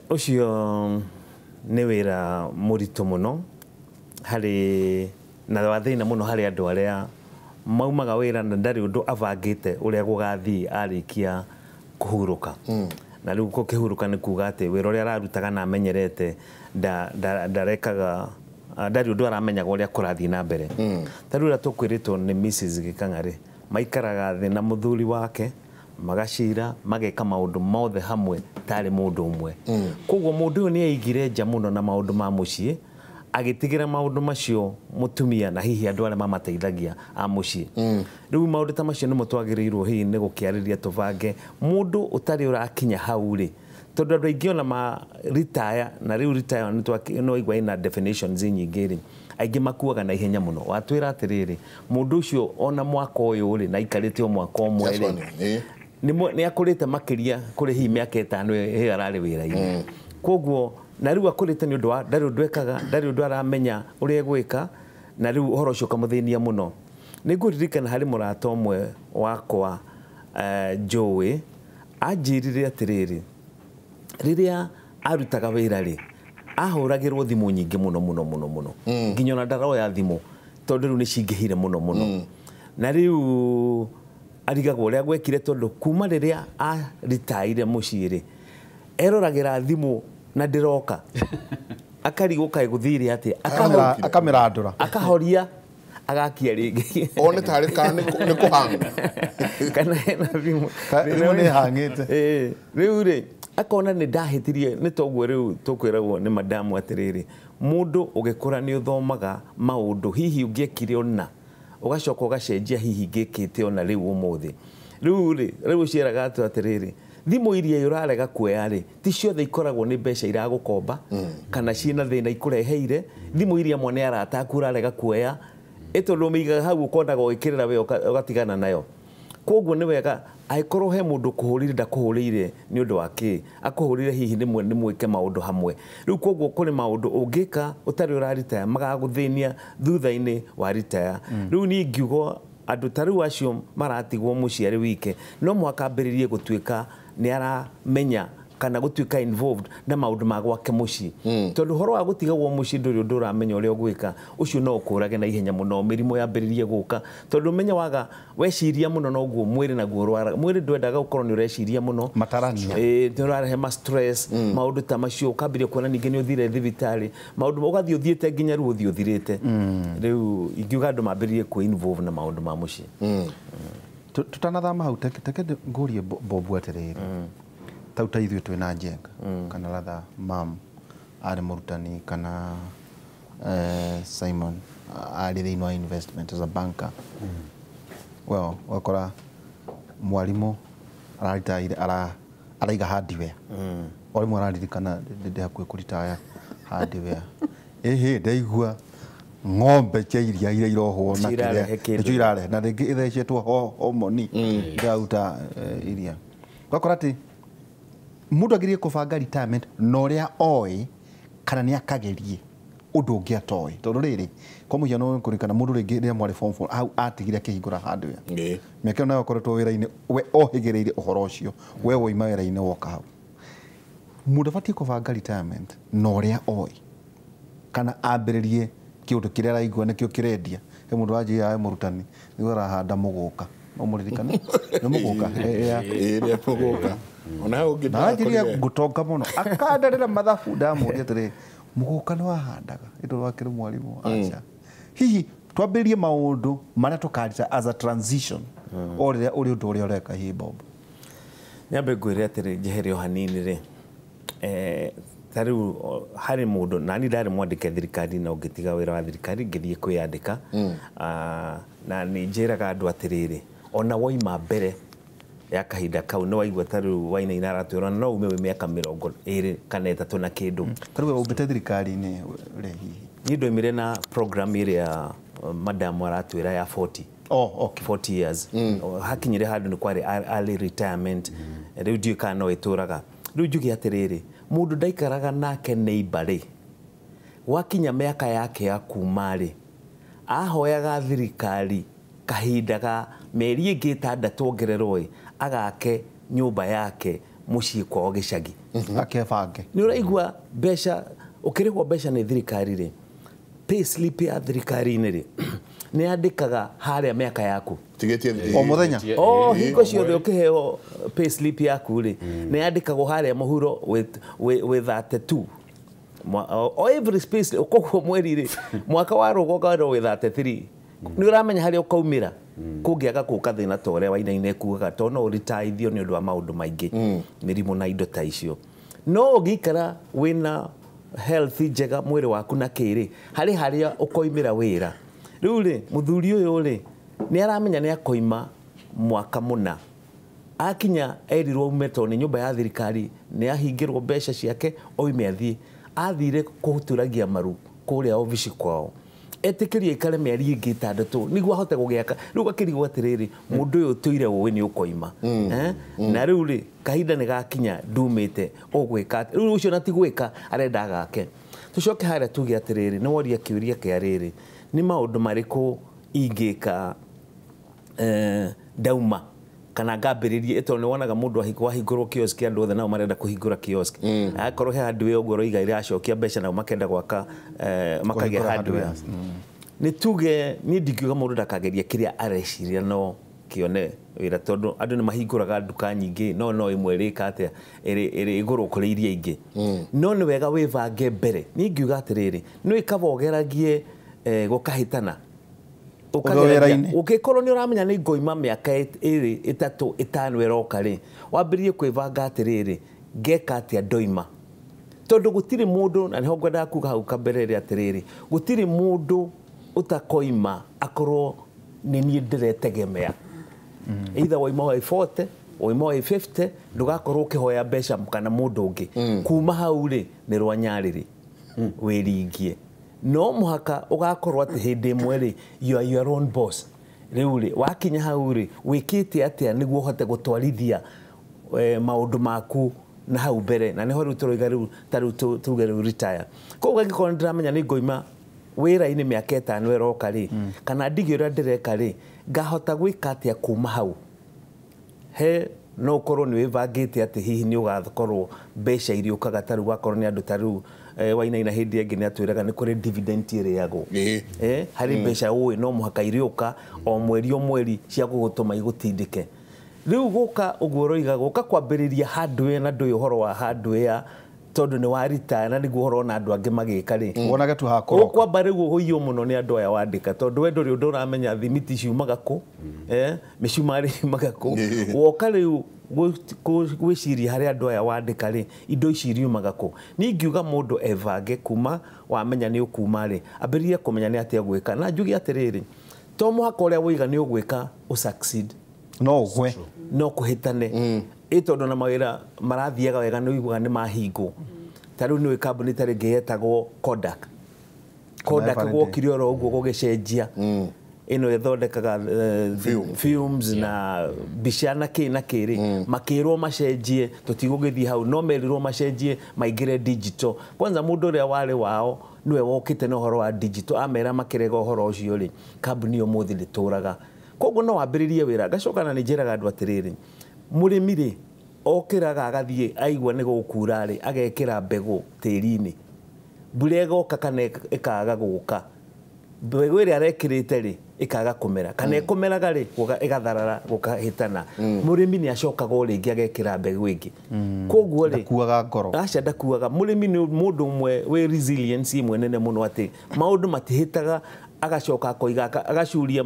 Ũcio nĩ wĩra mũritũ mũno. harĩ na wa thĩna mũno harĩ andũ arĩa maumaga wĩra na ndarĩ ũndũ abangĩte ũrĩa gũgathiĩ arĩkia kũhurũka. Na rĩu gũkĩhurũka nĩ kuga atĩ wĩra ũrĩa ararutaga na amenyerete ndarekaga ndarĩ ũndũ aramenyaga ũrĩa kũrathiĩ na mbere. Ta rĩu ũrĩa tũkwĩrĩtwo nĩ Mrs. Gĩkang'a rĩ, maikaraga thĩ na mũthuri wake magacira mageka maũndũ mothe hamwe tarĩ mũndũ ũmwe. Koguo mũndũ ũyũ nĩ aigire nja mũno na maũndũ ma mũciĩ, agĩtigĩra maũndũ macio mũtumia na hihi andũ arĩa mamateithagia a mũciĩ. Rĩu maũndũ ta macio nĩmo twagĩrĩirwo hihi nĩ gũkĩarĩria tũbange mũndũ ũtarĩ ũrakinya hau rĩ, tondũ andũ aingĩ ona ma retire na rĩu retire nĩ waigua ĩna definitions nyingĩ rĩ, aingĩ makuaga na ihenya mũno. Watwĩra atĩrĩrĩ, mũndũ ũcio ona mwaka ũyũ rĩ, na aikarĩte o mwaka ũmwe rĩ, nĩ akũrĩte makĩria kũrĩ hihi mĩaka ĩtano ĩyo ararĩ wĩra-inĩ. Koguo na rĩu akũrĩte nĩ ũndũ wa ndarĩ ũndũ ekaga, ndarĩ ũndũ aramenya ũrĩa egwĩka, na rĩu ũhoro ũcio ũkamũthĩnia mũno. Nĩ ngũririkana harĩ mũrata ũmwe wakwa njũĩ, anjĩrire atĩrĩrĩ, rĩrĩa arutaga wĩra rĩ, ahũragĩrwo thimũ nyingĩ mũno mũno mũno mũno, nginya ona ndaroya thimũ tondũ rĩu nĩ cingĩhire mũno mũno. Na rĩu arigagwo ũrĩa gwekire tondũ kuma rĩrĩa aritaire mũciĩ rĩ, eroragĩra thimũ na ndĩroka akarigwo kaĩ gũthire atĩa, akamĩrandũra, akahoria, agakia rĩngĩ one tarĩ kana nĩ kũhanga kana hena thimũ thimũ nĩ hang'ĩte. Rĩu rĩ akona nĩ ndahĩtirie, nĩ toguo rĩu tũkwĩragwo nĩ madamu atĩrĩrĩ, mũndũ ũgĩkũra nĩ ũthomaga maũndũ hihi ũngĩekire ona ũgacoka ũgacenjia hihi ngĩkĩte ona rĩu ũmũthĩ. Rĩu rĩ, rĩu ũciĩraga atĩrĩrĩ, thimũ iria ũrarega kuoya rĩ, ti ciothe ikoragwo nĩ mbeca iragũkomba kana ciĩna thĩna ikũreheire. Thimũ iria mwana arata aku ũrarega kuoya ĩ tondũ ũmĩigaga hau ũkonaga ũgĩkĩrĩra we ũgatigana nayo. Koguo nĩ wega angĩkorwo he mũndũ ũkũhũrĩire ndakũhũrĩire nĩ ũndũ wa kĩ, akũhũrĩire hihi nĩ mwĩke maũndũ hamwe. Rĩu koguo kũrĩ maũndũ ũngĩka ũtarĩ ũraritaya magagũthĩnia thutha-inĩ wa ritaya. Rĩu niĩ ingiuga andũ ta rĩu acio maratigwo mũciĩ arĩ wike, no mũhaka ambĩrĩrie gũtuĩka nĩ aramenya kana gũtuĩka involved na maũndũ ma gwake mũciĩ. Tondũ ũhoro wa gũtigagwo mũciĩ ndũrĩ ũndũ ũramenya ũrĩa ũgwĩka, ũcio no ũkũrage na ihenya mũno, mĩrimũ yambĩrĩrie gũka. Tondũ ũmenye waga weciria mũno noguo mwĩrĩ naguo ũrwaraga. Mwĩrĩ ndwendaga gũkorwo nĩ ũreciria mũno. Matarania. Nĩ ũrarehe ma stress, maũndũ ta macio, ũkambĩrĩria kuona ningĩ nĩ ũthire thibitarĩ, maũndũ ũgathiĩ ũthiĩte nginya rĩu ũthiĩ ũthirĩte. Rĩu ingiuga andũ mambĩrĩrie kwĩ involve na maũndũ ma mũciĩ. Tutanathama hau teke ngũrie Bobu atĩrĩrĩ, tau ta ithuĩ twĩna Njenga kana rather mam arĩ mũrutani kana Simon arĩ thĩinĩ wa investment as a banker. Well, wakora mwarimũ araritaire araiga hardware. O rĩmwe araririkana ndĩ hakuhĩ kũritaya hardware. Ĩhĩ ndaigua ng'ombe cia iria iria irohwo na kĩrĩa nĩcio irarehe na rĩngĩ ĩthecetwo homoni ĩraruta iria. Ũgakora atĩ mũndũ agĩrĩire kũbanga retirement na ũrĩa oĩ kana nĩ akagerie ũndũ ũngĩ atoĩ. Tondũ rĩrĩ kwa mũhiano kũririkana mũndũ rĩngĩ rĩrĩa mwarĩ form 4 hau atigire akĩhingũra hardware. Mĩaka ĩyo nayo akoretwo wĩra-inĩ we ohĩgĩrĩire ũhoro ũcio, we woima wĩra-inĩ woka hau. Mũndũ abatiĩ kũbanga retirement na ũrĩa oĩ kana ambĩrĩrie kĩũndũ kĩrĩa araigua nĩkĩo kĩrendia. He mũndũ wanjĩra we mũrutani nĩguo arahanda mũgũka, no mũririkane nĩ mũgũka ĩrĩa mũgũka ona hau ũngĩ ndanjĩria ngũtonga mũno akandarĩra mathabu, ndamũria atĩrĩ mũgũka nĩ wahandaga ĩndũ wakĩrĩ mwarimũ aca. Hihi twambĩrĩrie maũndũ marĩa tũkarita as a transition o rĩrĩa ũrĩ ũndũ ũrĩa ũreka hihi Bob. Nyambe ngwĩre atĩrĩ njehere o hanini rĩ, ta rĩu harĩ mũndũ na niĩ ndarĩ mwandĩke thirikari na ũngĩtiga wĩra wa thirikari ngĩthiĩ kwĩyandĩka. Na nĩ njĩraga andũ atĩrĩrĩ, ona woima mbere ya kahinda kau nĩ waigua ta rĩu Wainaina aratwĩra no ume wĩ mĩaka 23 kana 3 na kĩndũ. Ta rĩu umbĩte thirikari-inĩ rĩ hihi? Niĩ ndoimire na program ĩrĩa madamu aratwĩra ya 40. Oh, okay. 40 years. Hakinyire handũ nĩ kwarĩ early retirement. Rĩu ndiũĩ kana no ĩtũraga. Rĩu njuge atĩrĩrĩ, mũndũ ndaikaraga nake neighbor rĩ, gwakinya mĩaka yake ya kuma rĩ, ahoyaga thirikari kahinda ga mĩeri ĩngĩ 6 ongererwo ĩ, agake nyũmba yake mũciĩ kwao gĩcagi. Akebange. Nĩ ũraigua mbeca, ũkĩrĩhwo mbeca nĩ thirikari rĩ, Pay slip ya thirikari-inĩ rĩ nĩ yandĩkaga harĩa mĩaka yaku tigĩtie O mũthenya? O hingo ciothe ũkĩheo pay slip yaku rĩ, nĩ yandĩkagwo harĩa mũhuro wĩ 32. O every space koguo mweri rĩ, mwaka wa rũgo ũkarwo wĩ 33, nĩ ũramenya harĩa ũkaumĩra kũngĩaga gũka thĩna ta ũrĩa Wainaina ekugaga, tondũ no ũritaithio nĩ ũndũ wa maũndũ maingĩ, mĩrimũ na indo ta icio. No ũngĩikara wĩna health njega mwĩrĩ waku na kĩrĩ, harĩ harĩa ũkoimĩra wĩra. Rĩu rĩ, mũthuri ũyũ rĩ nĩ aramenya nĩ akoima mwaka mũna, akinya erirwo aume tondũ nĩ nyũmba ya thirikari, nĩ ahingĩrwo mbeca ciake oime athiĩ. Athire kũhutũragia maru kũrĩa obici kwao, etĩkĩrio aikare mĩeri ĩngĩ 6 nĩguo ahote gũgĩaka. Rĩu akĩrigwo atĩrĩrĩ, mũndũ ũyũ ũtũire ũĩ nĩ ũkoima, na rĩu rĩ kahinda nĩ gakinya ndumĩte, ũgwĩka atĩa? Rĩu ũcio na ti gwĩka arenda agake. Tũcoke harĩa tuge atĩrĩrĩ, nĩ woria kĩũria kĩa rĩrĩ, nĩ maũndũ marĩkũ ingĩka ndauma kana ngambĩrĩrie, tondũ nĩ wonaga mũndũ wahingũrwo kiosk, andũ othe nao marenda kũhingũra kiosk. Akorwo he handũ ũguo ũroiga iracokia mbeca, nao makenda gwaka makagĩa hardware. Nĩ tuge niĩ ndingiuga mũndũ ndakagerie kĩrĩa areciria no kĩone wĩra, tondũ andũ nĩ mahingũraga nduka nyingĩ, no ĩmwe ĩrĩka atĩa ĩrĩ igũrũ kũrĩ iria ingĩ. No nĩ wega wĩbange mbere. Niĩ ingiuga atĩrĩrĩ, nĩ wĩkaba ũgeragie gũkahĩtana ũngĩkorwo nĩ ũramenya nĩ ngoima mĩaka 2, 3, 5 ĩroka rĩ, wambĩrĩrie kwĩbanga atĩrĩrĩ, ngeka atĩa ndoima. Tondũ gũtirĩ mũndũ, na nĩho ngwendaga kuga hau kabere rĩ atĩrĩrĩ, gũtirĩ mũndũ ũtakoima akorwo nĩ niĩ ndĩretegemea. Either waima wa 40, waima wa 50, ndũgakorwo ũkĩhoya mbeca kana mũndũ ũngĩ. Kuma hau rĩ nĩ rwa nyarĩrĩ wĩringie. No mũhaka ũgakorwo atĩ hĩndĩ ĩmwe rĩ, you are your own boss. Rĩu rĩ wakinya hau rĩ, wĩkĩte atĩa nĩguo ũhote gũtwarithia maũndũ maku na hau mbere? Na nĩho rĩu tũroiga rĩu ta rĩu tuge rĩu retire. Koguo angĩkorwo nĩ ndĩramenya nĩ ngoima wĩra-inĩ mĩaka 5 ĩroka rĩ, kana ndige ũrĩa ndĩreka rĩ, ngahota gwĩka atĩa kuma hau? He no ũkorwo nĩ wĩbangĩte atĩ hihi nĩ ũgakorwo mbeca iria ũkaga ta rĩu wakorwo nĩ andũ ta rĩu Wainaina hĩndĩ ĩngĩ nĩ atwĩraga nĩ kũrĩ dividend ĩrĩagwo. Harĩ mbeca ũĩ no mũhaka irĩũka o mweri o mweri cia gũgũtũma igũtindĩke. Rĩu gũka ũguo ũroiga gũka kwambĩrĩria hardware, na ndũĩ ũhoro wa hardware tondũ nĩ wa retire na nĩguo ũhoro ona andũ angĩ magĩka rĩ, wonage tu hakoroka. Ũkwamba rĩu ũhũiywo mũno nĩ andũ aya wandĩka, tondũ we ndũrĩ ũndũ ũramenya thimiti ciumaga kũ, mĩcumarĩ yumaga kũ. Woka rĩu gwĩciria harĩa andũ aya wandĩka rĩ, indo ici iriumaga kũ. Niĩ ingiuga mũndũ evange kuma wamenya nĩ ũkuma rĩ, ambĩrĩrie kũmenya nĩ atĩa gwĩka. Na njuge atĩrĩrĩ, to mũhaka ũrĩa woiga nĩ ũgwĩka ũ succeed, no ũgwe, no kũhĩtane. Ĩ tondũ na mawĩra marathiaga wega nĩ ũiguaga nĩ mahingwo. Ta rĩu nĩ kambuni ta rĩngĩ yetagwo Kodak. Kodak gwokire oro ũguo gũgĩcenjia. Ĩno ĩthondekaga films na mbica na kĩ na kĩ rĩ, makĩrwo macenjie, tũtigũgĩthiĩ hau, no merirwo macenjie maingĩre digital. Kwanza mũndũ ũrĩa warĩ wao nĩwe wokĩte na ũhoro wa digital, amera makĩrega ũhoro ũcio rĩ, kambuni ũmũthĩ ndĩtũraga. Koguo no wambĩrĩrie wĩra. Ngacoka na nĩ njĩraga andũ atĩrĩrĩ, mũrĩmi rĩ okĩraga agathiĩ aigua nĩ gũkura rĩ, agekĩra mbegũ tĩri-inĩ, mbura ĩgoka kana ĩkaga gũka, mbegũ ĩrĩa arekĩrĩte rĩ ĩkaga kũmera, kana ĩkũmeraga rĩ ĩgatharara gũkahĩtana. Mũrĩmi nĩ acokaga o rĩngĩ agekĩra mbegũ ĩngĩ. Koguo rĩ ndakuaga ngoro. Aca ndakuaga. Mũrĩmi nĩ mũndũ ũmwe wĩ resilience ĩmwe nene mũno, atĩ maũndũ matihĩtaga, agacoka akoiga agacuria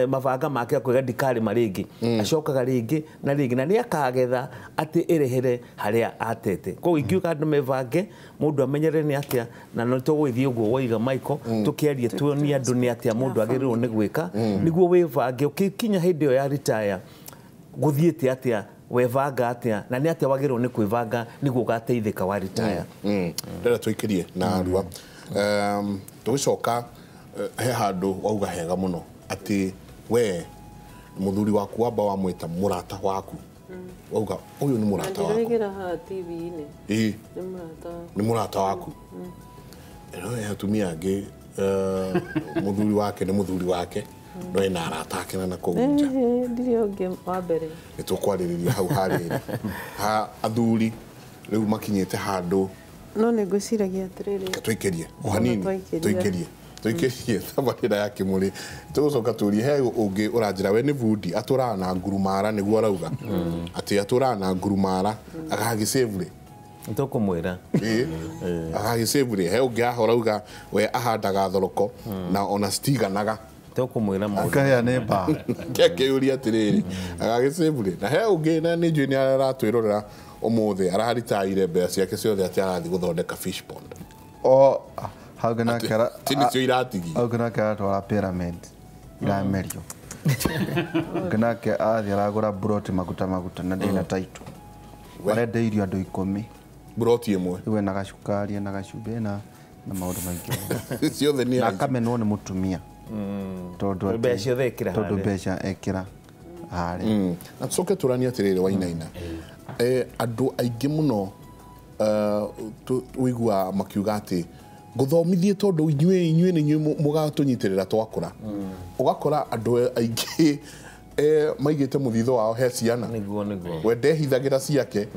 mabanga make akoiga ndikarĩma rĩngĩ, acokaga rĩngĩ na rĩngĩ, na nĩ akagetha atĩ ĩrehere harĩa atete. Koguo ingiuga andũ mebange, mũndũ amenyere nĩ atĩa, na no tũgũgĩthiĩ ũguo woiga Michael, tũkĩarie tuonie andũ nĩ atĩa mũndũ agĩrĩirwo nĩ gwĩka nĩguo wĩbange ũkĩkinya hĩndĩ ĩyo ya retire gũthiĩte atĩa, webanga atĩa, na nĩ atĩa wagĩrĩirwo nĩ kwĩbanga nĩguo ũgateithĩka wa retire. Ndĩrenda tũikĩrie na arua tũgĩcoka he handũ wauga hega mũno atĩ we mũthuri waku wamba wamwĩta mũrata waku, wauga ũyũ nĩ mũrata waku. Ndĩroigĩra haha TV-inĩ. Ĩĩ. Nĩ mũrata waku. Nĩ mũrata waku. No he atumia angĩ mũthuri wake nĩ mũthuri wake, no ena arata ake na nakũu nja. Ndirĩ ũngĩ wa mbere. Nĩ tũkwarĩrĩria hau harĩrĩ ha athuri rĩu makinyĩte handũ No nĩ ngwĩciragia atĩrĩrĩ, Tũikĩrie o hanini. Twaikĩria. Tũikĩrie tabarĩra ya Kĩmũrĩ, tũgũcoka tũrie he ũngĩ ũranjĩra we nĩ bundi atũraga na ngurumara, nĩguo arauga atĩ atũraga na ngurumara agagĩsave rĩ. Tũkũmwĩra. Ĩĩ, agagĩsave rĩ. He ũngĩ haha ũrauga we ahandaga thoroko na ona citiganaga. Tũkũmwĩra maũndũ. Akahea nĩ mbaa. Kĩakĩũria atĩrĩrĩ, agagĩsave rĩ? Na he ũngĩ na nĩ njũĩ nĩ aratwĩrorera ũmũthĩ, araharitaire mbeca ciake ciothe atĩ arathiĩ gũthondeka fish pond. O hau nake Ti nĩcio iratigia. Hau nake aratwara pyramid iramerio. Ũngĩ nake arathiĩ aragũra broti maguta maguta na ndĩna taito. Arenda irio andũ 10. Broti ĩmwe. Rĩu ena gacukari, ena gacumbĩ, ena na maũndũ maingĩ. Ciothe nĩ Na aici. akamenwo nĩ mũtumia tondũ Mbeca ciothe ekĩra tondũ harĩa. mbeca ekĩra harĩa. Na tucoke tũranie atĩrĩrĩ, Wainaina, andũ aingĩ mũno ũiguaga makiuga atĩ ngũthomithie tondũ inyuĩ nĩ inyuĩ mũgatũnyitĩrĩra twakũra. Ũgakora andũ aingĩ maigĩte mũthithũ wao he ciana. Nĩguo nĩguo. We ndehithagĩra ciake,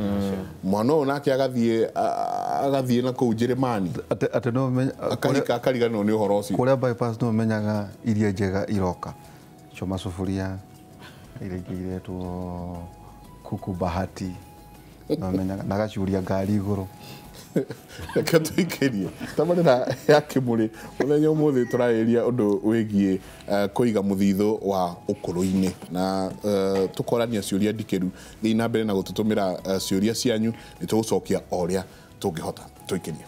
mwana ũyũ nake agathiĩ na kũu Njĩrĩmani. Atĩ no ũmenye akahika akariganĩrwo nĩ ũhoro ũcio. Kũrĩa bypass no ũmenyaga iria njega iroka choma sufuria iria ingĩ iretwo kuku bahati no ũmenyaga na gacuria ngari igũrũ. Reke tũikĩrie tabarĩra ya Kĩmũrĩ. Mũthenya ũmũthĩ tũrarĩrĩria ũndũ wĩgiĩ kũiga mũthithũ wa ũkũrũ-inĩ na tũkorania ciũria ndikĩru. Thiĩ na mbere na gũtũtũmĩra ciũria cianyu, nĩ tũgũcokia o ũrĩa tũngĩhota. Tũikĩrie.